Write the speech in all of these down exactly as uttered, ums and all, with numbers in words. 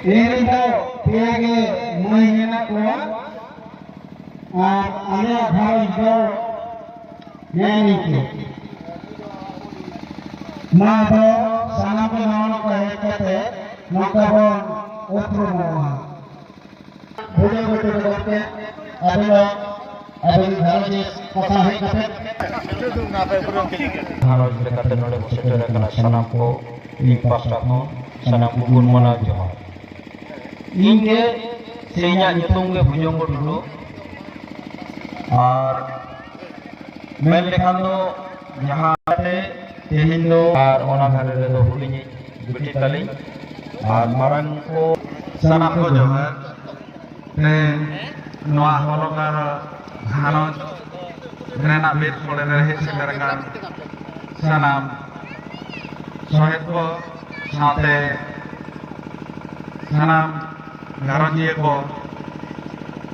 ᱤᱧ ᱨᱮᱱ ᱫᱚ ᱯᱮᱭᱟ ᱜᱮ ᱢᱟᱹᱭ ᱢᱮᱱᱟᱜ ᱠᱚᱣᱟ ᱟᱨ ᱟᱞᱮᱭᱟᱜ ᱜᱷᱟᱨᱚᱸᱡᱽ ᱫᱚ ᱱᱮᱜᱼᱮ ᱱᱤᱝᱠᱟᱹ᱾ ᱢᱟ ᱟᱫᱚ ᱥᱟᱱᱟᱢ ᱠᱚ ᱱᱚᱣᱟ ᱱᱚᱝᱠᱟ ᱦᱮᱡ ᱠᱟᱛᱮ ᱱᱚᱝᱠᱟ ᱵᱚᱱ ᱩᱯᱨᱩᱢᱚᱜᱼᱟ᱾ ᱵᱩᱡᱷᱟᱹᱣ ᱠᱟᱛᱮ ᱜᱚᱢᱠᱮ ᱟᱵᱮᱱ ᱫᱚ ᱟᱵᱮᱱ ᱜᱷᱟᱨᱚᱸᱡᱽ ᱠᱚ ᱥᱟᱶ ᱦᱮᱡ ᱠᱟᱛᱮ ᱜᱷᱟᱨᱚᱸᱡᱽ ᱞᱮᱠᱟᱛᱮ ᱱᱚᱰᱮ ᱵᱚᱱ ᱥᱮᱴᱮᱨ ᱟᱠᱟᱱᱟ᱾ ᱥᱟᱱᱟᱢ ᱠᱚ ᱤᱧ ᱯᱟᱥᱴᱟ ᱠᱷᱚᱱ ᱥᱟᱱᱟᱢ ᱠᱚ ᱜᱩᱱ ᱢᱟᱱᱟᱣ ᱡᱚᱦᱟᱨ᱾ ᱤᱧ ᱜᱮ ᱥᱮ ᱤᱧᱟᱹᱜ ᱧᱩᱛᱩᱢ ᱜᱮ ᱵᱷᱩᱡᱚᱝᱜᱚ ᱴᱩᱰᱩ᱾ ᱟᱨ ᱢᱮᱱ ᱞᱮᱠᱷᱟᱱ ᱫᱚ ᱡᱟᱦᱟᱸ ᱛᱮ ᱛᱮᱦᱮᱧ ᱫᱚ ᱟᱨ ᱚᱱᱟ ᱫᱷᱟᱨᱮ ᱨᱮᱫᱚ ᱦᱩᱰᱤᱧᱤᱡ ᱵᱤᱴᱤ ᱛᱟᱹᱞᱤᱧ ᱟᱨ ᱢᱟᱨᱟᱝ ᱠᱚ ᱥᱟᱱᱟᱢ ᱠᱚ ᱡᱚᱦᱟᱨ᱾ ᱛᱮ ᱱᱚᱣᱟ ᱦᱚᱞᱚᱠᱟᱨ ᱜᱷᱟᱨᱚᱸᱡᱽ ᱨᱮᱱᱟᱜ ᱵᱤᱨ ᱥᱳᱲᱮ ᱨᱮ ᱦᱮᱡ ᱥᱮᱴᱮᱨ ᱟᱠᱟᱱ ᱥᱟᱱᱟᱢ ᱥᱚᱦᱮᱫ ᱠᱚ ᱥᱟᱶᱛᱮ ᱥᱟᱱᱟᱢ ᱜᱷᱟᱨᱚᱸᱡᱤᱭᱟᱹ ᱠᱚ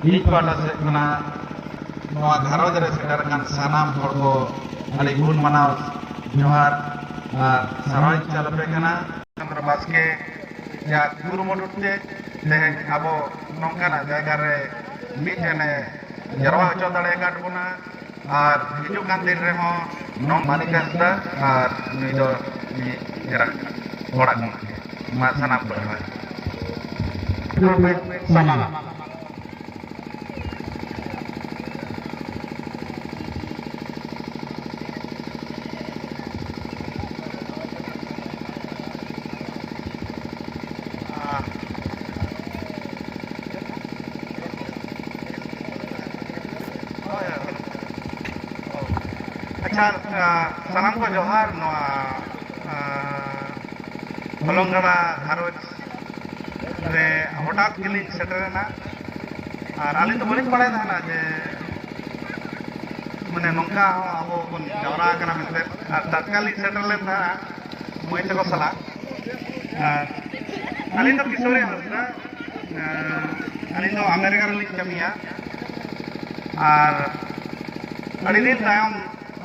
ᱤᱧ ᱯᱟᱦᱴᱟ ᱥᱮᱫ ᱠᱷᱚᱱᱟᱜ ᱱᱚᱣᱟ ᱜᱷᱟᱨᱚᱸᱡᱽ ᱨᱮ ᱥᱮᱴᱮᱨ ᱟᱠᱟᱱ ᱥᱟᱱᱟᱢ ᱦᱚᱲ ᱠᱚ ᱟᱹᱰᱤ ᱜᱩᱱ ᱢᱟᱱᱟᱣ ᱡᱚᱦᱟᱨ ᱟᱨ ᱥᱟᱨᱦᱟᱣ ᱤᱧ ᱪᱟᱞ ᱟᱯᱮ ᱠᱟᱱᱟ᱾ ᱪᱚᱸᱫᱽᱨᱚ ᱵᱟᱥᱠᱮ ᱭᱟᱜ ᱠᱩᱨᱩᱢᱩᱴᱩ ᱛᱮ ᱛᱮᱦᱮᱧ ᱟᱵᱚ ᱱᱚᱝᱠᱟᱱᱟᱜ ᱡᱟᱭᱜᱟ ᱨᱮ ᱢᱤᱫ ᱴᱷᱮᱱ ᱮ ᱡᱟᱨᱣᱟ ᱦᱚᱪᱚ ᱫᱟᱲᱮ ᱟᱠᱟᱫ ᱵᱚᱱᱟ᱾ ᱟᱨ ᱦᱤᱡᱩᱜ ᱠᱟᱱ ᱫᱤᱱ ᱨᱮᱦᱚᱸ ᱱᱚᱝ ᱢᱟᱹᱱᱤᱠ ᱦᱟᱸᱥᱫᱟ ᱟᱨ ᱱᱩᱭ ᱫᱚ ᱢᱤᱫ ᱮᱨᱟ ᱦᱚᱲᱟᱜ ᱠᱟᱱᱟ᱾ ᱢᱟ ᱥᱟᱱᱟᱢ ᱠᱚ ᱡᱚᱦᱟᱨ᱾ ᱥᱟᱱᱟᱢ᱾ ᱟᱪᱪᱷᱟ, ᱥᱟᱱᱟᱢ ᱠᱚ ᱡᱚᱦᱟᱨ᱾ ᱱᱚᱣᱟ ᱦᱚᱞᱚᱝ ᱜᱟᱰᱟ ᱜᱷᱟᱨᱚᱸᱡᱽ ᱨᱮ ᱦᱚᱴᱟᱛ ᱜᱮᱞᱤᱧ ᱥᱮᱴᱮᱨᱮᱱᱟ᱾ ᱟᱨ ᱟᱹᱞᱤᱧ ᱫᱚ ᱵᱟᱹᱞᱤᱧ ᱵᱟᱲᱟᱭ ᱛᱟᱦᱮᱱᱟ ᱡᱮ ᱢᱟᱱᱮ ᱱᱚᱝᱠᱟ ᱦᱚᱸ ᱟᱵᱚ ᱵᱚᱱ ᱡᱟᱣᱨᱟ ᱟᱠᱟᱱᱟ ᱢᱮᱱᱛᱮ᱾ ᱟᱨ ᱴᱟᱴᱠᱟ ᱞᱤᱧ ᱥᱮᱴᱮᱨ ᱞᱮᱱ ᱛᱟᱦᱮᱱᱟ ᱢᱟᱹᱭ ᱛᱟᱠᱚ ᱥᱟᱞᱟᱜ᱾ ᱟᱨ ᱟᱹᱞᱤᱧ ᱫᱚ ᱠᱤᱥᱳᱨᱤ ᱦᱟᱸᱥᱫᱟ, ᱟᱹᱞᱤᱧ ᱫᱚ ᱟᱢᱮᱨᱤᱠᱟ ᱨᱮᱞᱤᱧ ᱠᱟᱹᱢᱤᱭᱟ᱾ ᱟᱨ ᱟᱹᱰᱤ ᱫᱤᱱ ᱛᱟᱭᱚᱢ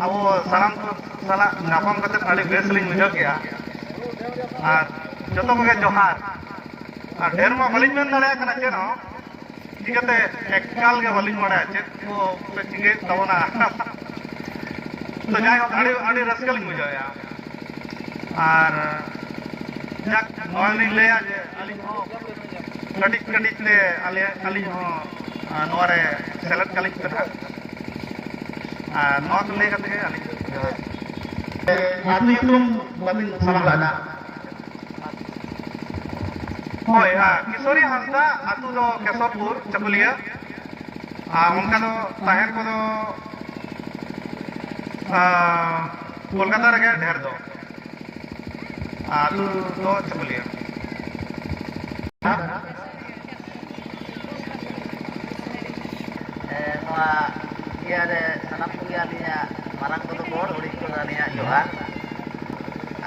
ᱟᱵᱚ ᱥᱟᱱᱟᱢ ᱠᱚ ᱥᱟᱞᱟᱜ ᱧᱟᱯᱟᱢ ᱠᱟᱛᱮ ᱟᱹᱰᱤ ᱵᱮᱥ ᱞᱤᱧ ᱵᱩᱡᱷᱟᱹᱣ ᱠᱮᱜᱼᱟ᱾ ᱟᱨ ᱡᱚᱛᱚ ᱠᱚᱜᱮ ᱡᱚᱦᱟᱨ᱾ ᱟᱨ ᱰᱷᱮᱨ ᱢᱟ ᱵᱟᱹᱞᱤᱧ ᱢᱮᱱ ᱫᱟᱲᱮᱭᱟᱜ ᱠᱟᱱᱟ ᱪᱮᱫ ᱦᱚᱸ, ᱪᱤᱠᱟᱹᱛᱮ ᱮᱠᱟᱞ ᱜᱮ ᱵᱟᱹᱞᱤᱧ ᱵᱟᱲᱟᱭᱟ ᱪᱮᱫ ᱠᱚ ᱯᱮ ᱪᱤᱠᱟᱹᱭᱮᱫ ᱛᱟᱵᱚᱱᱟ᱾ ᱛᱚ ᱡᱟᱭᱦᱳᱠ, ᱟᱹᱰᱤ, ᱟᱹᱰᱤ ᱨᱟᱹᱥᱠᱟᱹ ᱞᱤᱧ ᱵᱩᱡᱷᱟᱹᱣᱮᱫᱼᱟ᱾ ᱟᱨ ᱡᱟᱠ, ᱱᱚᱣᱟ ᱞᱤᱧ ᱞᱟᱹᱭᱟ ᱡᱮ ᱟᱹᱞᱤᱧ ᱦᱚᱸ ᱠᱟᱹᱴᱤᱡ ᱠᱟᱹᱴᱤᱡ ᱛᱮ ᱟᱞᱮ, ᱟᱹᱞᱤᱧ ᱦᱚᱸ, ᱟᱨ ᱱᱚᱣᱟ ᱨᱮ ᱥᱮᱞᱮᱫ ᱠᱟᱹᱞᱤᱧ ᱯᱮ ᱱᱟᱦᱟᱜ᱾ ᱟᱨ ᱱᱚᱣᱟ ᱠᱚ ᱞᱟᱹᱭ ᱠᱟᱛᱮ ᱜᱮ ᱟᱹᱞᱤᱧ ᱟᱹᱛᱩ ᱧᱩᱛᱩᱢ ᱵᱟᱹᱵᱤᱱ ᱥᱟᱢᱟᱝ ᱞᱮᱫᱟ᱾ ᱦᱳᱭ, ᱦᱮᱸ, ᱠᱤᱥᱳᱨᱤ ᱦᱟᱸᱥᱫᱟ, ᱟᱹᱛᱩ ᱫᱚ ᱠᱮᱥᱚᱨᱯᱩᱨ, ᱪᱟᱹᱠᱩᱞᱤᱭᱟᱹ᱾ ᱟᱨ ᱚᱱᱠᱟ ᱫᱚ ᱛᱟᱦᱮᱱ ᱠᱚᱫᱚ, ᱟᱸ, ᱠᱳᱞᱠᱟᱛᱟ ᱨᱮᱜᱮ ᱰᱷᱮᱨ ᱫᱚ᱾ ᱟᱹᱛᱩ ᱫᱚ ᱪᱟᱹᱠᱩᱞᱤᱭᱟᱹ᱾ ᱱᱚᱣᱟ ᱤᱭᱟᱹ ᱨᱮ ᱥᱟᱱᱟᱢ ᱠᱚᱜᱮ ᱟᱹᱞᱤᱧᱟᱜ ᱢᱟᱨᱟᱝ ᱠᱚᱫᱚ ᱜᱚᱲ, ᱦᱩᱰᱤᱧ ᱠᱚᱫᱚ ᱟᱹᱞᱤᱧᱟᱜ ᱡᱚᱦᱟᱨ᱾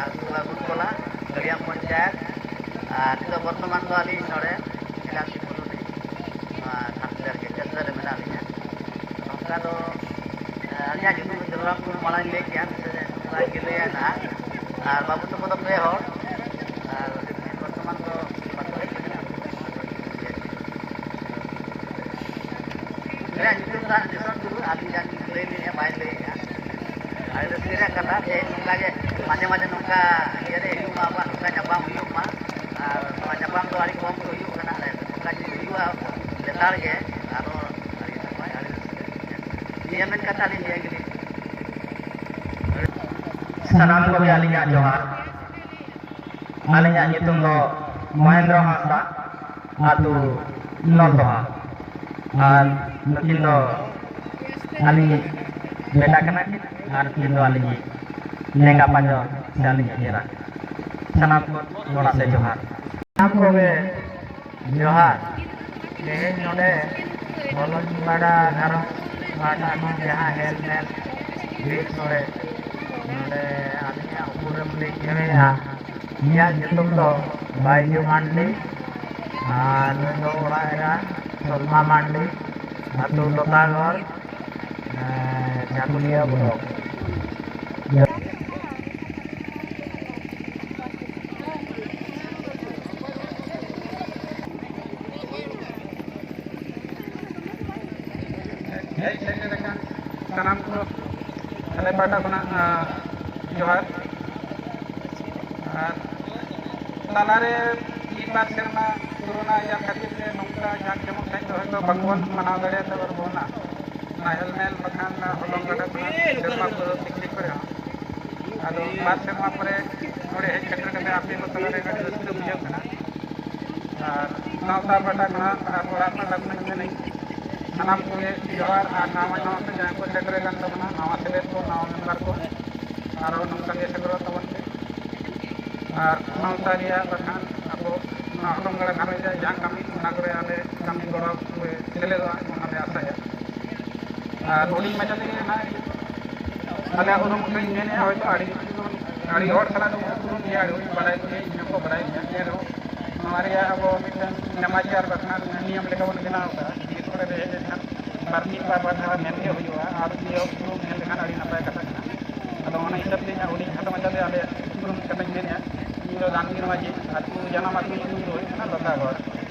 ᱟᱹᱛᱩ ᱟᱹᱜᱩ ᱴᱚᱞᱟ, ᱜᱟᱹᱲᱤᱭᱟᱢ ᱯᱚᱧᱪᱟᱭᱮᱛ, ᱟᱨ ᱱᱤᱛᱚᱜ ᱵᱚᱨᱛᱚᱢᱟᱱ ᱫᱚ ᱟᱹᱞᱤᱧ ᱱᱚᱰᱮ ᱤᱞᱟᱢᱥᱤ ᱠᱚᱞᱚᱱᱤ, ᱱᱚᱣᱟ ᱥᱟᱱᱛᱟᱲ ᱜᱮ ᱪᱟᱹᱥᱤ ᱨᱮ ᱢᱮᱱᱟᱜ ᱞᱤᱧᱟ᱾ ᱱᱚᱝᱠᱟ ᱫᱚ, ᱮ, ᱟᱹᱞᱤᱧᱟᱜ ᱧᱩᱛᱩᱢ ᱫᱚ ᱪᱚᱱᱫᱨᱚᱢᱳᱦᱚᱱ ᱴᱩᱰᱩ, ᱢᱟᱲᱟᱝ ᱤᱧ ᱞᱟᱹᱭ ᱠᱮᱜᱼᱟ, ᱥᱮ ᱱᱚᱝᱠᱟ ᱜᱮ ᱞᱟᱹᱭᱟ ᱱᱟᱦᱟᱜ᱾ ᱟᱨ ᱵᱟᱹᱵᱩ ᱛᱟᱠᱚ ᱫᱚ ᱯᱮ ᱦᱚᱲ, ᱟᱨ ᱵᱚᱨᱛᱚᱢᱟᱱ ᱫᱚ ᱵᱟᱠᱚ ᱦᱮᱡ ᱠᱟᱱᱟ᱾ ᱩᱱᱤᱭᱟᱜ ᱧᱩᱛᱩᱢ ᱫᱚ ᱦᱟᱸᱜ ᱱᱤᱥᱚᱱ ᱴᱩᱰᱩ, ᱟᱹᱞᱤᱧ ᱡᱟᱦᱟᱸ ᱞᱤᱧ ᱞᱟᱹᱭ ᱞᱮᱜᱼᱟ, ᱵᱟᱭ ᱞᱟᱹᱭᱮᱜᱼᱟ᱾ ᱟᱹᱰᱤ ᱨᱟᱹᱥᱠᱟᱹ ᱨᱮᱭᱟᱜ ᱠᱟᱛᱷᱟ ᱡᱮ ᱱᱚᱝᱠᱟ ᱜᱮ ᱢᱟᱡᱷᱮ ᱢᱟᱡᱷᱮ ᱱᱚᱝᱠᱟ ᱤᱭᱟᱹ ᱨᱮ ᱦᱤᱡᱩᱜ ᱢᱟ, ᱟᱵᱚᱣᱟᱜ ᱱᱚᱝᱠᱟ ᱧᱟᱯᱟᱢ ᱦᱩᱭᱩᱜ ᱢᱟ᱾ ᱟᱨ ᱱᱚᱣᱟ ᱧᱟᱯᱟᱢ ᱫᱚ ᱟᱹᱰᱤ ᱠᱚᱢ ᱜᱮ ᱦᱩᱭᱩᱜ ᱠᱟᱱᱟ, ᱟᱨ ᱱᱚᱝᱠᱟ ᱡᱩᱫᱤ ᱦᱩᱭᱩᱜᱼᱟ ᱞᱮᱛᱟᱲ ᱜᱮ, ᱟᱨᱦᱚᱸ ᱟᱹᱰᱤ ᱱᱟᱯᱟᱭ, ᱟᱹᱰᱤ ᱨᱟᱹᱥᱠᱟᱹ᱾ ᱱᱤᱭᱟᱹ ᱢᱮᱱ ᱠᱟᱛᱮ ᱟᱹᱞᱤᱧ ᱱᱤᱭᱟᱹ ᱜᱮᱞᱤᱧ ᱥᱟᱱᱟᱢ ᱠᱚᱜᱮ ᱟᱹᱞᱤᱧᱟᱜ ᱡᱚᱦᱟᱨ᱾ ᱟᱹᱞᱤᱧᱟᱜ ᱧᱩᱛᱩᱢ ᱫᱚ ᱢᱚᱦᱮᱱᱫᱨᱚ ᱦᱟᱸᱥᱫᱟ, ᱟᱹᱛᱩ ᱞᱚᱞᱫᱚᱦᱟ᱾ ᱟᱨ ᱱᱩᱠᱤᱱ ᱫᱚ ᱟᱹᱞᱤᱧ ᱵᱮᱴᱟ ᱠᱟᱱᱟ ᱠᱤᱱ, ᱟᱨ ᱱᱩᱠᱤᱱ ᱫᱚ ᱟᱹᱞᱤᱧ ᱞᱮᱸᱜᱟ ᱯᱟᱸᱡᱚ ᱥᱮ ᱟᱹᱞᱤᱧ ᱮᱨᱟ᱾ ᱥᱟᱱᱟᱢ ᱠᱚ ᱚᱲᱟᱜ ᱥᱮ ᱡᱚᱦᱟᱨ᱾ ᱥᱟᱱᱟᱢ ᱠᱚᱜᱮ ᱡᱚᱦᱟᱨ᱾ ᱛᱮᱦᱮᱧ ᱱᱚᱰᱮ ᱵᱚᱞᱚᱧ ᱯᱟᱲᱟ ᱜᱷᱟᱨᱚᱸᱡᱽ ᱯᱟᱦᱴᱟ ᱠᱷᱚᱱ ᱡᱟᱦᱟᱸ ᱦᱮᱞ ᱢᱮᱞ ᱵᱤᱨ ᱥᱚᱲᱮ, ᱱᱚᱰᱮ ᱟᱹᱞᱤᱧᱟᱜ ᱩᱯᱨᱩᱢ ᱞᱤᱧ ᱮᱢᱮᱜᱼᱟ᱾ ᱤᱧᱟᱹᱜ ᱧᱩᱛᱩᱢ ᱫᱚ ᱵᱟᱭᱡᱩ ᱢᱟᱱᱰᱤ, ᱟᱨ ᱱᱩᱭ ᱫᱚ ᱚᱲᱟᱜ ᱮᱨᱟ ᱥᱚᱞᱢᱟ ᱢᱟᱱᱰᱤ, ᱟᱹᱛᱩ ᱞᱚᱛᱟᱜᱚᱲ, ᱮᱸ, ᱪᱟᱹᱠᱩᱞᱤᱭᱟᱹ ᱵᱞᱚᱠ᱾ ᱦᱮᱡ ᱥᱮᱴᱮᱨ ᱟᱠᱟᱱ ᱥᱟᱱᱟᱢ ᱠᱚ ᱟᱞᱮ ᱯᱟᱦᱴᱟ ᱠᱷᱚᱱᱟᱜ, ᱟᱸ, ᱡᱚᱦᱟᱨ᱾ ᱟᱨ ᱛᱟᱞᱟᱨᱮ ᱢᱤᱫ ᱵᱟᱨ ᱥᱮᱨᱢᱟ ᱠᱳᱨᱳᱱᱟ ᱤᱭᱟᱹ ᱠᱷᱟᱹᱛᱤᱨ ᱛᱮ ᱱᱚᱝᱠᱟ ᱡᱟᱸᱠ ᱡᱚᱢᱚᱠ ᱥᱟᱺᱦᱤᱡ ᱫᱚ ᱦᱚᱭᱛᱳ ᱵᱟᱝᱵᱚᱱ ᱢᱟᱱᱟᱣ ᱫᱟᱲᱮᱭᱟᱜ ᱛᱟᱵᱚᱱᱟ᱾ ᱱᱟᱦᱮᱞ ᱢᱮᱞ ᱵᱟᱠᱷᱟᱱ ᱦᱚᱞᱚᱝ ᱜᱟᱰᱟ ᱠᱷᱚᱱᱟᱜ ᱥᱮᱨᱢᱟ ᱯᱩᱨᱟᱹ ᱯᱤᱠᱱᱤᱠ ᱠᱚᱨᱮ ᱦᱚᱸ᱾ ᱟᱫᱚ ᱵᱟᱨ ᱥᱮᱨᱢᱟ ᱯᱚᱨᱮ ᱱᱚᱰᱮ ᱦᱮᱡ ᱥᱮᱴᱮᱨ ᱠᱟᱛᱮ ᱟᱯᱮ ᱠᱚ ᱛᱟᱞᱟᱨᱮ ᱟᱹᱰᱤ ᱨᱟᱹᱥᱠᱟᱹ ᱵᱩᱡᱷᱟᱹᱜ ᱠᱟᱱᱟ᱾ ᱟᱨ ᱥᱟᱶᱛᱟ ᱯᱟᱦᱴᱟ ᱠᱷᱚᱱᱟᱜ ᱟᱨ ᱚᱲᱟᱜ ᱯᱟᱦᱴᱟ ᱠᱷᱚᱱᱟᱜ ᱢᱮᱱᱟᱹᱧ, ᱥᱟᱱᱟᱢ ᱠᱚᱜᱮ ᱡᱚᱦᱟᱨ᱾ ᱟᱨ ᱱᱟᱣᱟ ᱱᱟᱣᱟ ᱛᱮ ᱡᱟᱦᱟᱸᱭ ᱠᱚ ᱥᱮᱴᱮᱨ ᱟᱠᱟᱱ ᱛᱟᱵᱚᱱᱟ, ᱱᱟᱣᱟ ᱥᱮᱞᱮᱫ ᱠᱚ, ᱱᱟᱣᱟ ᱢᱮᱢᱵᱟᱨ ᱠᱚ, ᱟᱨᱚ ᱱᱚᱝᱠᱟ ᱜᱮ ᱥᱮᱴᱮᱨᱚᱜ ᱛᱟᱵᱚᱱ ᱯᱮ᱾ ᱟᱨ ᱥᱟᱶᱛᱟ ᱨᱮᱭᱟᱜ ᱵᱟᱠᱷᱟᱱ ᱟᱵᱚ ᱱᱚᱣᱟ ᱦᱚᱞᱚᱝ ᱜᱟᱰᱟ ᱜᱷᱟᱨᱚᱸᱡᱽ ᱨᱮᱭᱟᱜ ᱡᱟᱦᱟᱸ ᱠᱟᱹᱢᱤ, ᱚᱱᱟ ᱠᱚᱨᱮ ᱟᱞᱮ ᱠᱟᱹᱢᱤ ᱜᱚᱲᱚ ᱯᱮ ᱥᱮᱞᱮᱫᱚᱜᱼᱟ, ᱚᱱᱟᱞᱮ ᱟᱥᱟᱭᱟ᱾ ᱟᱨ ᱦᱩᱰᱤᱧ ᱢᱟᱪᱷᱟ ᱛᱮᱜᱮ ᱱᱟᱦᱟᱜ ᱟᱞᱮᱭᱟᱜ ᱩᱨᱩᱢ ᱠᱟᱛᱷᱟᱧ ᱢᱮᱱᱮᱫᱼᱟ, ᱦᱚᱭᱛᱳ ᱟᱹᱰᱤ ᱠᱤᱪᱷᱩ ᱫᱚ, ᱟᱹᱰᱤ ᱦᱚᱲ ᱥᱟᱞᱟᱜ ᱫᱚ ᱩᱯᱨᱩᱢ ᱜᱮᱭᱟ, ᱟᱹᱰᱤ ᱦᱚᱲ ᱵᱟᱲᱟᱭ ᱜᱮᱭᱟ, ᱤᱧ ᱦᱚᱸᱠᱚ ᱵᱟᱲᱟᱭ ᱜᱮᱭᱟ᱾ ᱮᱱᱨᱮᱦᱚᱸ ᱱᱚᱣᱟ ᱨᱮᱭᱟᱜ ᱟᱵᱚ ᱢᱤᱫᱴᱟᱝ ᱱᱮᱢᱟᱪᱟᱨ ᱵᱟᱠᱷᱟᱱ ᱱᱤᱭᱚᱢ ᱞᱮᱠᱟ ᱵᱚᱱ ᱵᱮᱱᱟᱣ ᱟᱠᱟᱫᱼᱟ᱾ ᱵᱤᱨ ᱠᱚᱨᱮ ᱫᱚ ᱦᱮᱡ ᱞᱮᱱᱠᱷᱟᱱ ᱵᱟᱨ ᱢᱤᱫ ᱵᱟᱨ ᱵᱟᱨ ᱫᱷᱟᱣ ᱢᱮᱱ ᱜᱮ ᱦᱩᱭᱩᱜᱼᱟ, ᱟᱨ ᱩᱱᱤ ᱦᱚᱸ ᱩᱯᱨᱩᱢ ᱢᱮᱱ ᱞᱮᱠᱷᱟᱱ ᱟᱹᱰᱤ ᱱᱟᱯᱟᱭ ᱠᱟᱛᱷᱟ ᱠᱟᱱᱟ᱾ ᱟᱫᱚ ᱚᱱᱟ ᱦᱤᱥᱟᱹᱵ ᱛᱮ ᱤᱧᱟᱹᱜ ᱦᱩᱰᱤᱧ ᱠᱷᱟᱴᱚ ᱢᱟᱪᱷᱟ ᱛᱮ ᱟᱞᱮ ᱩᱯᱨᱩᱢ ᱠᱟᱛᱷᱟᱧ ᱢᱮᱱᱮᱫᱼᱟ, ᱤᱧ ᱫᱚ ᱫᱟᱱᱵᱤᱨ ᱢᱟᱹᱡᱷᱤ, ᱟᱹᱛᱩ ᱡᱟᱱᱟᱢ ᱟᱹᱛᱩ ᱧᱩᱛᱩᱢ ᱫᱚ ᱦᱩᱭᱩᱜ ᱠᱟᱱᱟ ᱞᱚᱫᱟᱜᱚᱲ᱾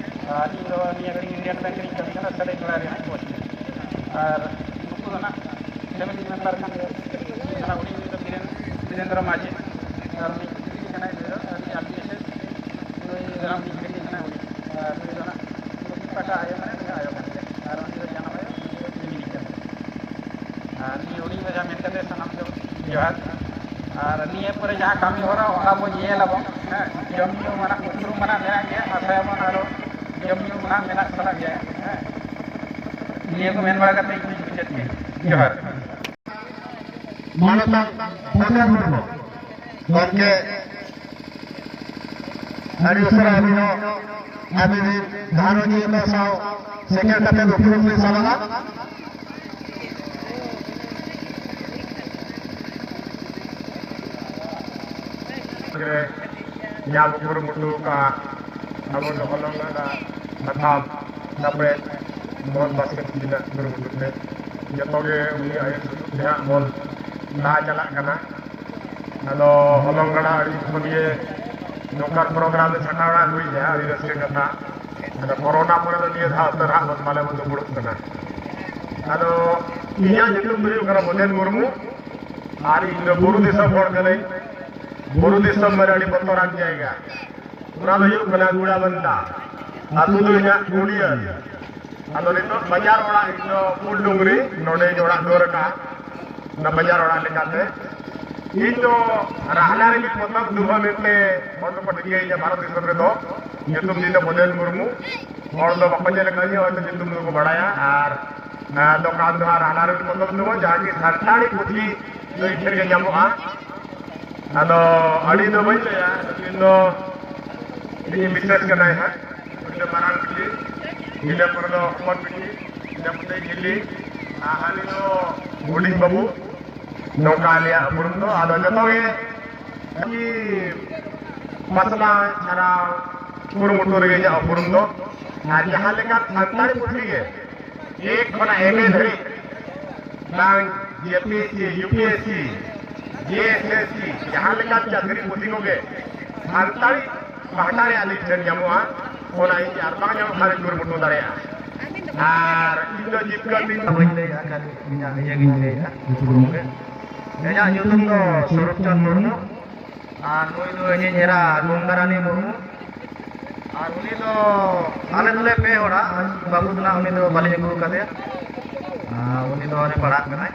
ᱟᱨ ᱤᱧ ᱫᱚ ᱱᱤᱭᱟᱹ ᱜᱷᱟᱹᱲᱤᱡ ᱤᱱᱰᱤᱭᱟᱱ ᱵᱮᱝᱠ ᱨᱤᱧ ᱠᱟᱹᱢᱤ ᱠᱟᱱᱟ, ᱥᱟᱹᱨᱟᱹᱭᱠᱮᱞᱟ ᱨᱮᱱᱟᱜ ᱵᱚᱥ᱾ ᱟᱨ ᱱᱩᱠᱩ ᱫᱚ ᱱᱟᱜ ᱯᱷᱮᱢᱤᱞᱤ ᱢᱮᱢᱵᱟᱨ ᱠᱟᱱ ᱜᱮᱭᱟ᱾ ᱤᱧ ᱫᱚ ᱱᱟᱜ ᱦᱩᱰᱤᱧ ᱨᱮᱫᱚ ᱵᱤᱨᱮᱱ-, ᱵᱤᱨᱮᱱᱫᱨᱚ ᱢᱟᱹᱡᱷᱤ, ᱟᱨ ᱩᱱᱤ ᱠᱟᱱᱟᱭ ᱱᱩᱭ ᱫᱚ, ᱟᱹᱰᱤ ᱟᱹᱰᱤ ᱱᱩᱭ ᱫᱚ ᱱᱟᱜ ᱩᱱᱤ ᱠᱟᱱᱟᱭ ᱦᱩᱰᱤᱧ᱾ ᱟᱨ ᱱᱩᱭ ᱫᱚ ᱱᱟᱜ ᱱᱩᱠᱤᱱ ᱯᱟᱦᱴᱟ ᱟᱭᱳ ᱠᱟᱱᱟᱭ, ᱱᱩᱭ ᱟᱭᱳ ᱠᱟᱱ ᱜᱮᱭᱟ᱾ ᱟᱨ ᱩᱱᱤ ᱫᱚ ᱡᱟᱱᱟᱢ ᱟᱭᱳ, ᱩᱱᱤ ᱫᱚ ᱯᱷᱮᱢᱤᱞᱤ ᱠᱟᱱᱟ᱾ ᱟᱨ ᱱᱤᱭᱟᱹ ᱦᱩᱰᱤᱧ ᱢᱟᱪᱷᱟ ᱢᱮᱱ ᱠᱟᱛᱮ ᱥᱟᱱᱟᱢ ᱠᱚ ᱡᱚᱦᱟᱨ᱾ ᱟᱨ ᱱᱤᱭᱟᱹ ᱯᱚᱨᱮ ᱡᱟᱦᱟᱸ ᱠᱟᱹᱢᱤ ᱦᱚᱨᱟ, ᱚᱱᱟ ᱵᱚᱱ ᱧᱮᱞ ᱟᱵᱚᱱ᱾ ᱦᱮᱸ, ᱡᱚᱢ ᱧᱩ ᱢᱟᱱᱟᱜ, ᱩᱯᱨᱩᱢ ᱢᱟᱱᱟᱜ ᱢᱮᱱᱟᱜ ᱜᱮᱭᱟ, ᱟᱥᱟᱭᱟᱵᱚᱱ ᱟᱨᱚ ᱡᱚᱢ ᱧᱩ ᱢᱟᱱᱟᱜ ᱢᱮᱱᱟᱜ ᱥᱟᱞᱟᱜ ᱜᱮᱭᱟ᱾ ᱦᱮᱸ, ᱱᱤᱭᱟᱹ ᱠᱚ ᱢᱮᱱ ᱵᱟᱲᱟ ᱠᱟᱛᱮ ᱤᱧ ᱢᱩᱪᱟᱹᱫ ᱠᱮᱫᱟ᱾ ᱡᱚᱦᱟᱨ᱾ ᱢᱟᱱᱚᱛᱟᱱ ᱯᱨᱚᱠᱟᱥ ᱢᱩᱨᱢᱩ, ᱜᱚᱢᱠᱮ, ᱟᱹᱰᱤ ᱩᱥᱟᱹᱨᱟ ᱟᱹᱵᱤᱱ ᱦᱚᱸ ᱟᱹᱵᱤᱱ ᱨᱤᱱ ᱜᱷᱟᱨᱚᱸᱡᱽ ᱠᱚ ᱥᱟᱶ ᱥᱮᱴᱮᱨ ᱠᱟᱛᱮ ᱩᱯᱨᱩᱢ ᱵᱤᱱ ᱥᱟᱞᱟᱜᱼᱟ᱾ ᱨᱮ ᱧᱟᱢ ᱠᱩᱨᱩᱢᱩᱴᱩ ᱟᱠᱟᱫ ᱟᱵᱚ ᱫᱚ ᱦᱚᱞᱚᱝ ᱜᱟᱰᱟ ᱵᱟᱛᱷᱟᱞ ᱛᱟᱯᱚᱨᱮ ᱢᱚᱦᱚᱱ ᱵᱟᱥᱠᱮ ᱛᱤᱠᱤᱱᱟᱜ ᱠᱩᱨᱩᱢᱩᱴᱩ ᱛᱮ ᱡᱚᱛᱚ ᱜᱮ ᱩᱱᱤ ᱟᱭᱩᱨ ᱥᱩᱛᱩᱜ ᱛᱮ ᱦᱟᱸᱜ ᱵᱚᱱ ᱞᱟᱦᱟ ᱪᱟᱞᱟᱜ ᱠᱟᱱᱟ᱾ ᱟᱫᱚ ᱦᱚᱞᱚᱝ ᱜᱟᱰᱟ ᱟᱹᱰᱤ ᱠᱷᱚᱱ ᱜᱮ ᱱᱚᱝᱠᱟᱱ ᱯᱨᱳᱜᱨᱟᱢ ᱞᱮ ᱥᱟᱯᱲᱟᱣ ᱦᱩᱭ ᱞᱮᱭᱟ, ᱟᱹᱰᱤ ᱨᱟᱹᱥᱠᱟᱹ ᱠᱟᱛᱷᱟ᱾ ᱟᱫᱚ ᱠᱳᱨᱳᱱᱟ ᱯᱚᱨᱮ ᱫᱚ ᱱᱤᱭᱟᱹ ᱫᱷᱟᱣ ᱩᱛᱟᱹᱨ ᱦᱟᱸᱜ ᱵᱚᱱ ᱯᱟᱞᱮ ᱵᱚᱱ ᱫᱩᱯᱲᱩᱵ ᱠᱟᱱᱟ᱾ ᱟᱫᱚ ᱤᱧᱟᱹᱜ ᱧᱩᱛᱩᱢ ᱫᱚ ᱦᱩᱭᱩᱜ ᱠᱟᱱᱟ ᱵᱚᱫᱮᱱ ᱢᱩᱨᱢᱩ, ᱟᱨ ᱤᱧ ᱫᱚ ᱵᱩᱨᱩ ᱫᱤᱥᱚᱢ ᱦᱚᱲ ᱠᱟᱹᱱᱟᱹᱧ᱾ ᱵᱩᱨᱩ ᱫᱤᱥᱚᱢ ᱢᱟᱱᱮ ᱟᱹᱰᱤ ᱵᱚᱛᱚᱨᱟᱱ ᱡᱟᱭᱜᱟ᱾ ᱚᱱᱟ ᱫᱚ ᱦᱩᱭᱩᱜ ᱠᱟᱱᱟ ᱜᱩᱲᱟᱵᱟᱱᱫᱟ᱾ ᱟᱹᱛᱩ ᱫᱚ ᱤᱧᱟᱹᱜ ᱠᱩᱲᱤᱭᱟᱹ᱾ ᱟᱫᱚ ᱱᱤᱛᱚᱜ ᱵᱟᱡᱟᱨ ᱚᱲᱟᱜ, ᱤᱧ ᱫᱚ ᱯᱩᱞ ᱰᱩᱝᱨᱤ, ᱱᱚᱰᱮᱧ ᱚᱲᱟᱜ ᱫᱩᱣᱟᱹᱨ ᱟᱠᱟᱫᱼᱟ᱾ ᱚᱱᱟ ᱵᱟᱡᱟᱨ ᱚᱲᱟᱜ ᱞᱮᱠᱟᱛᱮ ᱤᱧ ᱫᱚ ᱨᱟᱦᱞᱟ ᱨᱮ ᱢᱤᱫ ᱯᱚᱛᱚᱵ ᱫᱩᱦᱟᱹ ᱢᱮᱱᱛᱮ ᱦᱚᱲ ᱫᱚᱠᱚ ᱴᱷᱤᱠᱟᱹᱭᱤᱧᱟ ᱵᱷᱟᱨᱚᱛ ᱫᱤᱥᱚᱢ ᱨᱮᱫᱚ᱾ ᱧᱩᱛᱩᱢ ᱛᱤᱧ ᱫᱚ ᱵᱚᱫᱮᱱ ᱢᱩᱨᱢᱩ᱾ ᱦᱚᱲ ᱫᱚ ᱵᱟᱠᱚ ᱧᱮᱞ ᱟᱠᱟᱫᱤᱧᱟ, ᱦᱚᱭᱛᱳ ᱧᱩᱛᱩᱢ ᱫᱚᱠᱚ ᱵᱟᱲᱟᱭᱟ᱾ ᱟᱨ, ᱟᱨ ᱫᱚᱠᱟᱱ ᱫᱚ ᱦᱟᱸᱜ ᱨᱟᱦᱞᱟ ᱨᱮ ᱢᱤᱫ ᱯᱚᱛᱚᱵ ᱫᱩᱦᱟᱹ, ᱡᱟᱦᱟᱸ ᱠᱤ ᱥᱟᱱᱛᱟᱲᱤ ᱯᱩᱛᱷᱤ ᱫᱚ ᱤᱧ ᱴᱷᱮᱱ ᱜᱮ ᱧᱟᱢᱚᱜᱼᱟ᱾ ᱟᱫᱚ ᱟᱹᱰᱤ ᱫᱚ ᱵᱟᱹᱧ ᱞᱟᱹᱭᱟ, ᱱᱩᱠᱤᱱ ᱫᱚ ᱤᱧ ᱵᱤᱥᱮᱥ ᱠᱟᱱᱟᱭ ᱦᱟᱸᱜ᱾ ᱩᱱᱤ ᱫᱚ ᱢᱟᱨᱟᱝ ᱵᱤᱴᱤ, ᱤᱱᱟᱹ ᱯᱚᱨᱮ ᱫᱚ ᱦᱚᱯᱚᱱ ᱵᱤᱴᱤ, ᱤᱱᱟᱹ ᱯᱚᱨᱮ ᱦᱤᱞᱤ, ᱟᱨ ᱦᱟᱹᱱᱤ ᱫᱚ ᱦᱩᱰᱤᱧ ᱵᱟᱹᱵᱩ᱾ ᱱᱚᱝᱠᱟ ᱟᱞᱮᱭᱟᱜ ᱩᱯᱨᱩᱢ ᱫᱚ᱾ ᱟᱫᱚ ᱡᱚᱛᱚ ᱜᱮ ᱟᱹᱰᱤ ᱯᱟᱛᱞᱟ ᱪᱷᱟᱨᱟᱣ ᱠᱩᱨᱩᱢᱩᱴᱩ ᱨᱮᱜᱮ ᱤᱧᱟᱹᱜ ᱩᱯᱨᱩᱢ ᱫᱚ᱾ ᱟᱨ ᱡᱟᱦᱟᱸ ᱞᱮᱠᱟ ᱥᱟᱱᱛᱟᱲᱤ ᱯᱩᱛᱷᱤ ᱜᱮ ᱮᱠ ᱠᱷᱚᱱᱟᱜ ᱮᱢ ᱮ ᱫᱷᱟᱹᱨᱤᱡ ᱵᱟᱝ J P S C, U P S C, J S S C, ᱡᱟᱦᱟᱸ ᱞᱮᱠᱟᱱ ᱪᱟᱹᱠᱨᱤ ᱯᱩᱛᱷᱤ ᱠᱚᱜᱮ ᱥᱟᱱᱛᱟᱲᱤ ᱯᱟᱦᱴᱟ ᱨᱮ ᱟᱹᱞᱤᱧ ᱴᱷᱮᱱ ᱧᱟᱢᱚᱜᱼᱟ, ᱚᱱᱟ ᱤᱧ ᱟᱨ ᱵᱟᱝ ᱧᱟᱢᱚᱜ ᱠᱷᱟᱱ ᱤᱧ ᱠᱩᱨᱩᱢᱩᱴᱩ ᱫᱟᱲᱮᱭᱟᱜᱼᱟ᱾ ᱟᱨ ᱤᱧ ᱫᱚ ᱡᱤᱵᱽᱠᱟᱹ ᱛᱤᱧ ᱵᱟᱹᱧ ᱞᱟᱹᱭᱟ, ᱠᱷᱟᱹᱞᱤ ᱤᱧᱟᱹᱜ ᱤᱭᱟᱹ ᱜᱤᱧ ᱞᱟᱹᱭᱟ, ᱩᱯᱨᱩᱢ ᱜᱮ᱾ ᱤᱧᱟᱹᱜ ᱧᱩᱛᱩᱢ ᱫᱚ ᱥᱚᱨᱚᱛ ᱪᱚᱸᱫᱽ ᱢᱩᱨᱢᱩ᱾ ᱟᱨ ᱱᱩᱭ ᱫᱚ ᱤᱧᱤᱡ ᱮᱨᱟ ᱜᱚᱝᱜᱟᱨᱟᱱᱤ ᱢᱩᱨᱢᱩ᱾ ᱟᱨ ᱩᱱᱤ ᱫᱚ, ᱟᱞᱮ ᱫᱚᱞᱮ ᱯᱮ ᱦᱚᱲᱟ, ᱵᱟᱹᱵᱩ ᱫᱚ ᱱᱟᱜ ᱩᱱᱤ ᱫᱚ ᱵᱟᱹᱞᱤᱧ ᱟᱹᱜᱩ ᱟᱠᱟᱫᱮᱭᱟ᱾ ᱟᱨ ᱩᱱᱤ ᱫᱚ ᱟᱞᱮ ᱯᱟᱲᱦᱟᱜ ᱠᱟᱱᱟᱭ᱾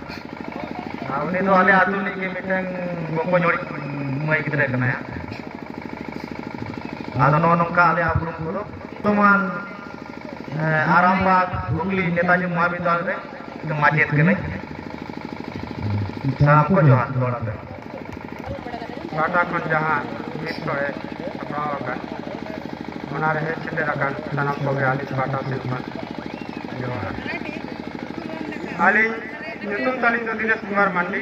ᱟᱨ ᱩᱱᱤ ᱫᱚ ᱟᱞᱮ ᱟᱹᱛᱩ ᱨᱤᱱᱤᱡ ᱜᱮ ᱢᱤᱫᱴᱟᱝ ᱵᱚᱠᱚᱧ ᱦᱚᱲᱤᱡ ᱢᱟᱹᱭ ᱜᱤᱫᱽᱨᱟᱹ ᱠᱟᱱᱟᱭ᱾ ᱟᱫᱚ ᱱᱚᱜᱼᱚ ᱱᱚᱝᱠᱟ ᱟᱞᱮᱭᱟᱜ ᱩᱯᱨᱩᱢ ᱠᱚᱫᱚ᱾ ᱵᱚᱨᱛᱚᱢᱟᱱ, ᱮᱸ, ᱟᱨᱟᱢᱵᱟᱜᱽ ᱦᱩᱜᱽᱞᱤ ᱱᱮᱛᱟᱡᱤ ᱢᱚᱦᱟᱵᱤᱫᱽᱫᱟᱞᱚᱭ ᱨᱮ ᱢᱟᱪᱮᱫ ᱠᱟᱹᱱᱟᱹᱧ᱾ ᱥᱟᱱᱟᱢ ᱠᱚ ᱡᱚᱦᱟᱨ ᱫᱚᱦᱲᱟ ᱛᱮ᱾ ᱯᱟᱦᱴᱟ ᱠᱷᱚᱱ ᱡᱟᱦᱟᱸ ᱢᱤᱫ ᱥᱚᱲᱮ ᱥᱟᱯᱲᱟᱣ ᱟᱠᱟᱱ, ᱚᱱᱟ ᱨᱮ ᱦᱮᱡ ᱥᱮᱴᱮᱨ ᱟᱠᱟᱱ ᱥᱟᱱᱟᱢ ᱠᱚᱜᱮ ᱟᱹᱞᱤᱧ ᱯᱟᱦᱴᱟ ᱥᱮᱫ ᱠᱷᱚᱱ ᱡᱚᱦᱟᱨ᱾ ᱟᱹᱞᱤᱧ ᱧᱩᱛᱩᱢ ᱛᱟᱹᱞᱤᱧ ᱫᱚ ᱫᱤᱱᱮᱥ ᱠᱩᱢᱟᱨ ᱢᱟᱱᱰᱤ,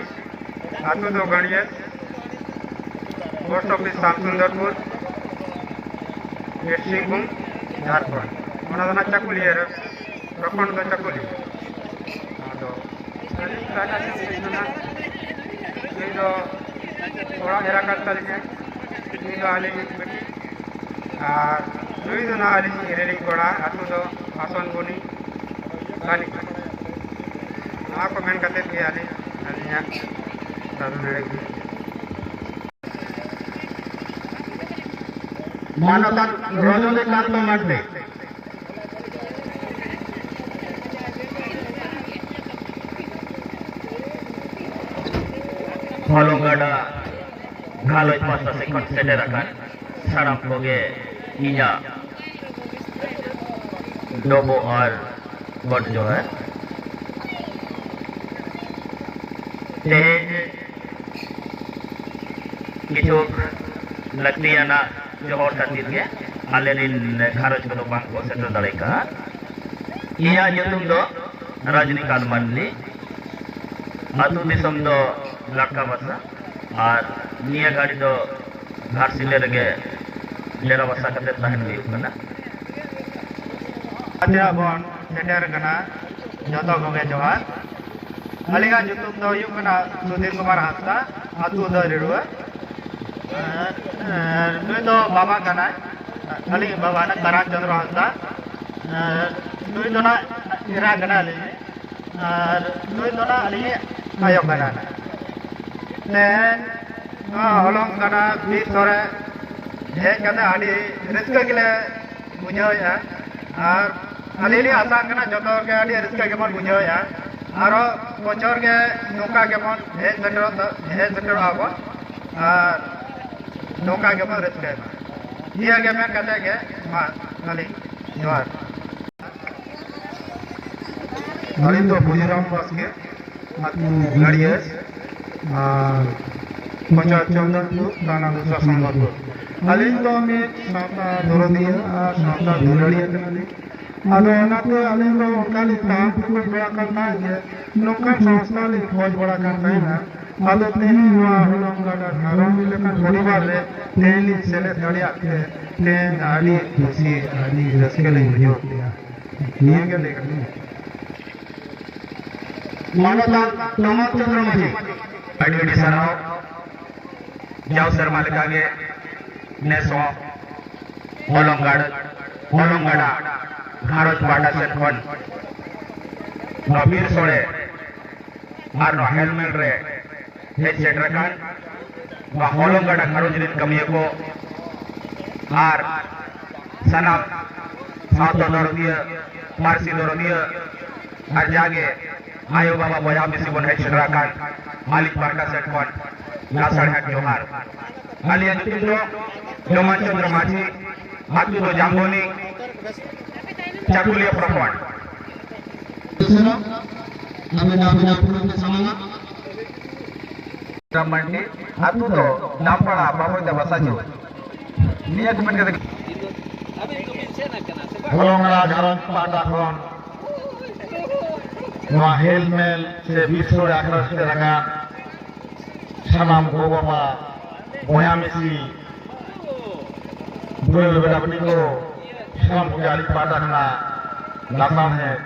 ᱟᱹᱛᱩ ᱫᱚ Garia, post office Samsundarpur, east Singhbhum, Jharkhand. ᱚᱱᱟ ᱫᱚ ᱱᱟᱜ ᱪᱟᱠᱩᱞᱤᱭᱟᱹ ᱨᱮ, ᱯᱨᱚᱠᱷᱚᱸᱰ ᱫᱚ ᱪᱟᱠᱩᱞᱤᱭᱟᱹ᱾ ᱟᱫᱚ ᱟᱹᱞᱤᱧ ᱯᱟᱦᱴᱟ ᱥᱮᱫ ᱠᱷᱚᱱ ᱫᱚ ᱱᱟᱜ ᱱᱩᱭ ᱫᱚ ᱚᱲᱟᱜ ᱮᱨᱟ ᱠᱟᱱ ᱛᱟᱹᱞᱤᱧᱟᱭ, ᱱᱩᱭ ᱫᱚ ᱟᱹᱞᱤᱧ ᱵᱤᱴᱤ, ᱟᱨ ᱱᱩᱭ ᱫᱚ ᱱᱟᱜ ᱟᱹᱞᱤᱧ ᱨᱮᱱᱤᱡ ᱠᱚᱲᱟ, ᱟᱹᱛᱩ ᱫᱚ ᱦᱟᱥᱚᱱ ᱵᱚᱱᱤ, ᱵᱟᱹᱞᱤ᱾ ᱱᱚᱣᱟ ᱠᱚ ᱢᱮᱱ ᱠᱟᱛᱮ ᱜᱮ ᱟᱹᱞᱤᱧ ᱟᱹᱞᱤᱧᱟᱜ ᱠᱟᱛᱷᱟ ᱱᱚᱰᱮ ᱜᱮ᱾ ᱢᱟᱱᱚᱛᱟᱱ ᱨᱚᱡᱚᱱᱤᱠᱟᱱᱛ ᱢᱟᱨᱰᱤ᱾ ᱦᱚᱞᱚᱝ ᱜᱟᱰᱟ ᱜᱷᱟᱨᱚᱸᱡᱽ ᱯᱟᱥᱴᱟ ᱥᱮᱫ ᱠᱷᱚᱱ ᱥᱮᱴᱮᱨ ᱟᱠᱟᱱ ᱥᱟᱱᱟᱢ ᱠᱚᱜᱮ ᱤᱧᱟᱹᱜ ᱰᱚᱵᱚᱜ ᱟᱨ ᱜᱚᱰ ᱡᱚᱦᱟᱨ᱾ ᱛᱮᱦᱮᱧ ᱠᱤᱪᱷᱩ ᱞᱟᱹᱠᱛᱤᱭᱟᱱᱟᱜ ᱡᱚᱦᱚᱲ ᱠᱷᱟᱹᱛᱤᱨ ᱜᱮ ᱟᱞᱮ ᱨᱤᱱ ᱜᱷᱟᱨᱚᱸᱡᱽ ᱠᱚᱫᱚ ᱵᱟᱝ ᱠᱚ ᱥᱮᱴᱮᱨ ᱫᱟᱲᱮ ᱠᱟᱜᱼᱟ᱾ ᱤᱧᱟᱹᱜ ᱧᱩᱛᱩᱢ ᱫᱚ ᱨᱟᱡᱽᱱᱤᱠᱟᱱᱛ ᱢᱟᱱᱰᱤ, ᱟᱹᱛᱩ ᱫᱤᱥᱚᱢ ᱫᱚ ᱞᱟᱴᱠᱟ ᱵᱟᱥᱟ, ᱟᱨ ᱱᱤᱭᱟᱹ ᱜᱷᱟᱹᱲᱤ ᱫᱚ ᱜᱷᱟᱴᱥᱤᱞᱟᱹ ᱨᱮᱜᱮ ᱰᱮᱨᱟ ᱵᱟᱥᱟ ᱠᱟᱛᱮ ᱛᱟᱦᱮᱱ ᱦᱩᱭᱩᱜ ᱠᱟᱱᱟ᱾ ᱟᱪᱪᱷᱟ, ᱵᱚᱱ ᱥᱮᱴᱮᱨ ᱠᱟᱱᱟ, ᱡᱚᱛᱚ ᱠᱚᱜᱮ ᱡᱚᱦᱟᱨ᱾ ᱟᱹᱞᱤᱧᱟᱜ ᱧᱩᱛᱩᱢ ᱫᱚ ᱦᱩᱭᱩᱜ ᱠᱟᱱᱟ ᱥᱩᱫᱷᱤᱨ ᱠᱩᱢᱟᱨ ᱦᱟᱸᱥᱫᱟ, ᱟᱹᱛᱩ ᱫᱚ ᱨᱤᱲᱩᱣᱟᱹ᱾ ᱟᱨ, ᱟᱨ ᱱᱩᱭ ᱫᱚ ᱵᱟᱵᱟ ᱠᱟᱱᱟᱭ, ᱟᱹᱞᱤᱧ ᱵᱟᱵᱟ ᱠᱟᱱᱟᱭ ᱠᱟᱨᱟᱱ ᱪᱚᱸᱫᱽᱨᱚ ᱦᱟᱸᱥᱫᱟ᱾ ᱟᱨ ᱱᱩᱭ ᱫᱚ ᱱᱟᱜ ᱮᱨᱟ ᱠᱟᱱᱟᱭ ᱟᱹᱞᱤᱧ᱾ ᱟᱨ ᱱᱩᱭ ᱫᱚ ᱱᱟᱜ ᱟᱹᱞᱤᱧ ᱟᱭᱳ ᱠᱟᱱᱟᱭ᱾ ᱛᱮᱦᱮᱧ ᱱᱚᱣᱟ ᱦᱚᱞᱚᱝ ᱜᱟᱰᱟ ᱵᱤᱨ ᱥᱚᱨᱮ ᱦᱮᱡ ᱠᱟᱛᱮ ᱟᱹᱰᱤ ᱨᱟᱹᱥᱠᱟᱹ ᱜᱮᱞᱮ ᱵᱩᱡᱷᱟᱹᱣᱮᱫᱼᱟ᱾ ᱟᱨ ᱟᱹᱞᱤᱧ ᱞᱤᱧ ᱟᱥᱟᱜ ᱠᱟᱱᱟ ᱡᱚᱛᱚ ᱦᱚᱲ ᱜᱮ ᱟᱹᱰᱤ ᱨᱟᱹᱥᱠᱟᱹ ᱜᱮᱵᱚᱱ ᱵᱩᱡᱷᱟᱹᱣᱮᱫᱼᱟ᱾ ᱟᱨᱚ ᱵᱚᱪᱷᱚᱨ ᱜᱮ ᱱᱚᱝᱠᱟ ᱜᱮᱵᱚᱱ ᱦᱮᱡ ᱥᱮᱴᱮᱨᱚᱜ ᱫᱚ, ᱦᱮᱡ ᱥᱮᱴᱮᱨᱚᱜᱼᱟ ᱵᱚᱱ᱾ ᱟᱨ ᱱᱚᱝᱠᱟ ᱜᱮᱵᱚᱱ ᱨᱟᱹᱥᱠᱟᱹᱭ ᱢᱟ᱾ ᱱᱤᱭᱟᱹ ᱜᱮ ᱢᱮᱱ ᱠᱟᱛᱮ ᱜᱮ ᱢᱟ ᱟᱹᱞᱤᱧ ᱡᱚᱦᱟᱨ᱾ ᱟᱹᱞᱤᱧ ᱫᱚ ᱵᱩᱡᱷᱟᱹᱨᱟᱢ ᱵᱟᱥᱠᱮ, ᱟᱹᱛᱩ ᱜᱟᱹᱲᱤᱭᱟᱹ, ᱟᱨ ᱯᱚᱧᱪᱟᱭᱮᱛ ᱪᱚᱱᱫᱚᱱᱯᱩᱨ, ᱛᱷᱟᱱᱟ ᱫᱩᱥᱨᱟ ᱥᱚᱝᱵᱚᱞᱯᱩᱨ᱾ ᱟᱹᱞᱤᱧ ᱫᱚ ᱢᱤᱫ ᱥᱟᱶᱛᱟ ᱫᱩᱞᱟᱹᱲᱤᱭᱟᱹ ᱟᱨ ᱥᱟᱶᱛᱟ ᱫᱩᱞᱟᱹᱲᱤᱭᱟᱹ ᱠᱟᱱᱟᱞᱤᱧ᱾ ᱟᱫᱚ ᱚᱱᱟᱛᱮ ᱟᱹᱞᱤᱧ ᱫᱚ ᱚᱱᱠᱟ ᱞᱤᱧ ᱛᱟᱦᱮᱸ ᱴᱩᱠᱩᱡ ᱵᱟᱲᱟ ᱠᱟᱱ ᱛᱟᱦᱮᱸᱫ ᱡᱮ ᱱᱚᱝᱠᱟᱱ ᱥᱚᱝᱥᱛᱷᱟ ᱞᱤᱧ ᱠᱷᱚᱡᱽ ᱵᱟᱲᱟ ᱠᱟᱱ ᱛᱟᱦᱮᱱᱟ᱾ ᱟᱫᱚ ᱛᱮᱦᱮᱧ ᱱᱚᱣᱟ ᱦᱚᱞᱚᱝ ᱜᱟᱰᱟ ᱜᱷᱟᱨᱚᱸᱡᱽ ᱞᱮᱠᱟᱱ ᱯᱚᱨᱤᱵᱟᱨ ᱨᱮ ᱛᱮᱦᱮᱧ ᱞᱤᱧ ᱥᱮᱞᱮᱫ ᱫᱟᱲᱮᱭᱟᱜ ᱛᱮ ᱛᱮᱦᱮᱧ ᱟᱹᱰᱤ ᱠᱩᱥᱤ, ᱟᱹᱰᱤ ᱨᱟᱹᱥᱠᱟᱹ ᱞᱤᱧ ᱵᱩᱡᱷᱟᱹᱣ ᱠᱮᱫᱼᱟ᱾ ᱱᱤᱭᱟᱹ ᱜᱮ ᱞᱟᱹᱭ ᱠᱟᱛᱮ ᱢᱟᱱᱚᱛᱟᱱ ᱯᱨᱚᱢᱳᱫ ᱪᱚᱸᱫᱽᱨᱚ ᱢᱟᱹᱡᱷᱤ, ᱟᱹᱰᱤ ᱟᱹᱰᱤ ᱥᱟᱨᱦᱟᱣ᱾ ᱡᱟᱣ ᱥᱮᱨᱢᱟ ᱞᱮᱠᱟᱜᱮ ᱱᱮᱥ ᱦᱚᱸ ᱦᱚᱞᱚᱝ ᱜᱟᱲ-, ᱦᱚᱞᱚᱝ ᱜᱟᱰᱟ ᱜᱷᱟᱨᱚᱸᱡᱽ ᱯᱟᱦᱴᱟ ᱥᱮᱫ ᱠᱷᱚᱱ ᱱᱚᱣᱟ ᱵᱤᱨ ᱥᱳᱲᱮ ᱟᱨ ᱱᱚᱣᱟ ᱦᱮᱞᱢᱮᱞ ᱨᱮ ᱦᱮᱡ ᱥᱮᱴᱮᱨ ᱟᱠᱟᱱ ᱱᱚᱣᱟ ᱦᱚᱞᱚᱝ ᱜᱟᱰᱟ ᱜᱷᱟᱨᱚᱸᱡᱽ ᱨᱮᱱ ᱠᱟᱹᱢᱤᱭᱟᱹ ᱠᱚ ᱟᱨ ᱥᱟᱱᱟᱢ ᱥᱟᱶᱛᱟ ᱫᱚᱨᱚᱫᱤᱭᱟᱹ, ᱯᱟᱹᱨᱥᱤ ᱫᱚᱨᱚᱫᱤᱭᱟᱹ ᱟᱨ ᱡᱟᱜᱮ ᱟᱭᱳ ᱵᱟᱵᱟ ᱵᱚᱭᱦᱟ ᱢᱤᱥᱤ ᱵᱚᱱ ᱦᱮᱡ ᱥᱮᱴᱮᱨ ᱟᱠᱟᱱ ᱟᱹᱞᱤᱧ ᱯᱟᱦᱴᱟ ᱥᱮᱫ ᱠᱷᱚᱱ ᱞᱟᱥᱟᱲᱦᱮᱫ ᱡᱚᱦᱟᱨ᱾ ᱟᱹᱞᱤᱧᱟᱜ ᱧᱩᱛᱩᱢ ᱫᱚ ᱰᱚᱢᱟᱱ ᱪᱚᱸᱫᱽᱨᱚ ᱢᱟᱹᱡᱷᱤ, ᱟᱹᱛᱩ ᱫᱚ ᱡᱟᱢᱵᱚᱱᱤ, ᱪᱟᱠᱩᱞᱤᱭᱟᱹ ᱯᱨᱚᱠᱷᱚᱸᱰ᱾ ᱨᱟᱢ ᱢᱟᱱᱰᱤ, ᱟᱹᱛᱩ ᱫᱚ ᱫᱟᱢᱯᱟᱲᱟ, ᱵᱟᱵᱚᱭᱫᱟ ᱵᱟᱥᱟᱡᱩ᱾ ᱱᱤᱭᱟᱹ ᱠᱚ ᱢᱮᱱ ᱠᱟᱛᱮ ᱦᱚᱞᱚᱝ ᱜᱟᱰᱟ ᱜᱷᱟᱨᱚᱸᱡᱽ ᱯᱟᱦᱴᱟ ᱠᱷᱚᱱ ᱱᱚᱣᱟ ᱦᱮᱞᱢᱮᱞ ᱥᱮ ᱵᱤᱨ ᱥᱳᱲᱮ ᱟᱠᱷᱲᱟ ᱥᱮᱴᱮᱨ ᱟᱠᱟᱱ ᱥᱟᱱᱟᱢ ᱜᱚ ᱵᱟᱵᱟ, ᱵᱚᱭᱦᱟ ᱢᱤᱥᱤ, ᱫᱩᱞᱟᱹᱲ ᱵᱮᱴᱟ ᱵᱤᱴᱤ ᱠᱚ, ᱥᱟᱱᱟᱢ ᱠᱚᱜᱮ ᱟᱹᱞᱤᱧ ᱯᱟᱦᱴᱟ ᱠᱷᱚᱱᱟᱜ ᱞᱟᱥᱟᱲᱦᱮᱫ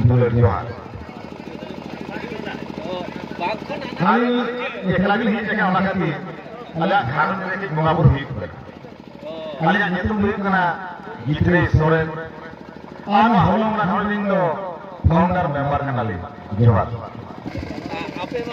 ᱫᱩᱞᱟᱹᱲ ᱡᱚᱦᱟᱨ᱾ ᱟᱹᱞᱤᱧ ᱮᱠᱞᱟ ᱜᱮᱞᱤᱧ ᱦᱮᱡ ᱟᱠᱟᱱᱟ, ᱚᱱᱟ ᱠᱷᱟᱹᱛᱤᱨ ᱟᱞᱮᱭᱟᱜ ᱜᱷᱟᱨᱚᱸᱡᱽ ᱨᱮ ᱠᱟᱹᱡ ᱵᱚᱸᱜᱟ ᱵᱩᱨᱩ ᱦᱩᱭᱩᱜ ᱠᱟᱱᱟ᱾ ᱟᱹᱞᱤᱧᱟᱜ ᱧᱩᱛᱩᱢ ᱫᱚ ᱦᱩᱭᱩᱜ ᱠᱟᱱᱟ ᱜᱤᱛᱨᱟᱹᱭ ᱥᱚᱨᱮᱱ᱾ ᱟᱨ ᱱᱚᱣᱟ ᱦᱚᱞᱚᱝ ᱜᱟᱰᱟ ᱜᱷᱟᱨᱚᱸᱡᱽ ᱨᱮᱱ ᱫᱚ founder member ᱠᱟᱱᱟᱞᱤᱧ᱾ ᱡᱚᱦᱟᱨ᱾